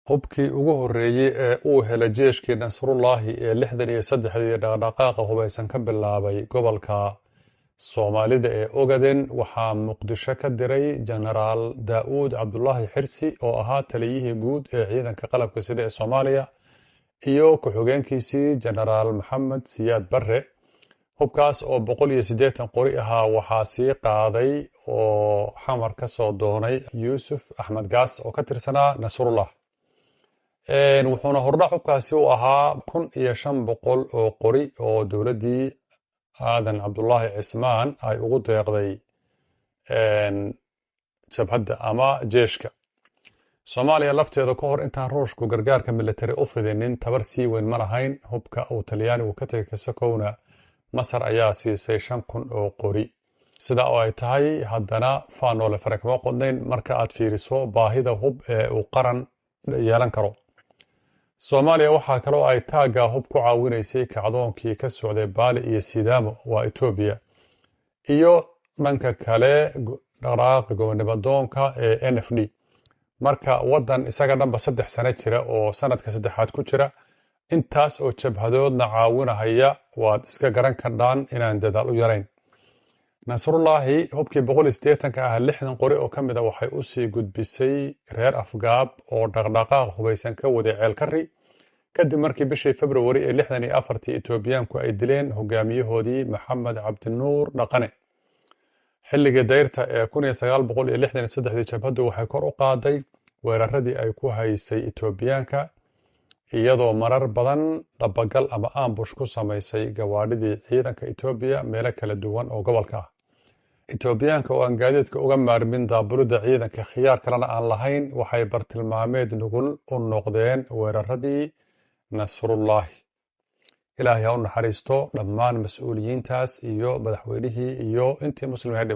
Hubkii ugu horreeyey ee uu helay jeeshkii Nasrullaahi ee 63-dii dhaqdhaqaaqa hubaysan ka bilaabay gobolka Soomaalida ee Ogaden waxaa Muqdisho ka diray Jenaraal Daa'uud Cabdulaahi Xirsi, oo ahaa taliyihii guud ee ciidanka qalabka sida ee Soomaaliya, iyo ku-xigeenkiisii Jenaraal Maxamed Siyaad Barre. Hubkaas oo 180 qori ahaa waxaa sii qaaday oo Xamar ka soo doonay Yuusuf Axmed Gaas oo ka tirsanaa Nasrullah. Wuxuuna hordhac hubkaasi u ahaa 1500 oo qori oo dowladdii Aadan Cabdulaahi Cismaan ay ugu deeqday jabhadda ama jeeshka. Soomaaliya lafteeda, ka hor intaan Ruushku gargaarka militari u fidinin, tabar sii weyn ma lahayn. Hubka uu Talyaanigu ka tegay kasakowna, Masar ayaa siisay 5000 oo qori. Sida oo ay tahay, haddana faanoole fare kama qodnayn marka aad fiiriso baahida hub ee uu qaran yeelan karo. Soomaaliya waxaa kaloo ay taagga hub ku caawinaysay kacdoonkii ka socday Baali iyo Sidaamo, waa Etoobiya, iyo dhanka kale dhaqdhaqaaqa gobonimadoonka ee NFD. Marka waddan isaga dhanba 3 sano jira oo sanadka saddexaad ku jira, intaas oo jabhadoodna caawinahaya, waad iska garan kardhaan inaan dadaal u yarayn. Nasrullaahi hubkii 180-ka ah, 60 qori oo ka mid a waxay usii gudbisay reer Afgaab oo dhaqdhaqaaq hubaysan ka waday Ceelkari, kadib markii bishii Februari ee 64-tii Etoobiyaanku ay dileen hogaamiyahoodii Maxamed Cabdinuur Dhaqane. Xilligii dayrta ee 1963-dii, jabhaddu waxay kor u qaaday weeraradii ay ku haysay Etoobiyaanka, iyadoo marar badan dhabagal ama ambush ku samaysay gawaadhidii ciidanka Etoobiya meelo kala duwan oo gobolka ah. Etoobiyaanka oo aan gaadiidka uga maarmin daabulidda ciidanka, khiyaar kalena aan lahayn, waxay bartilmaameed nugul u noqdeen weeraradii Nasrullaahi. Ilaahay ha u naxariisto dhammaan mas-uuliyiintaas iyo madaxweynihii iyo intii muslimee dhimatay.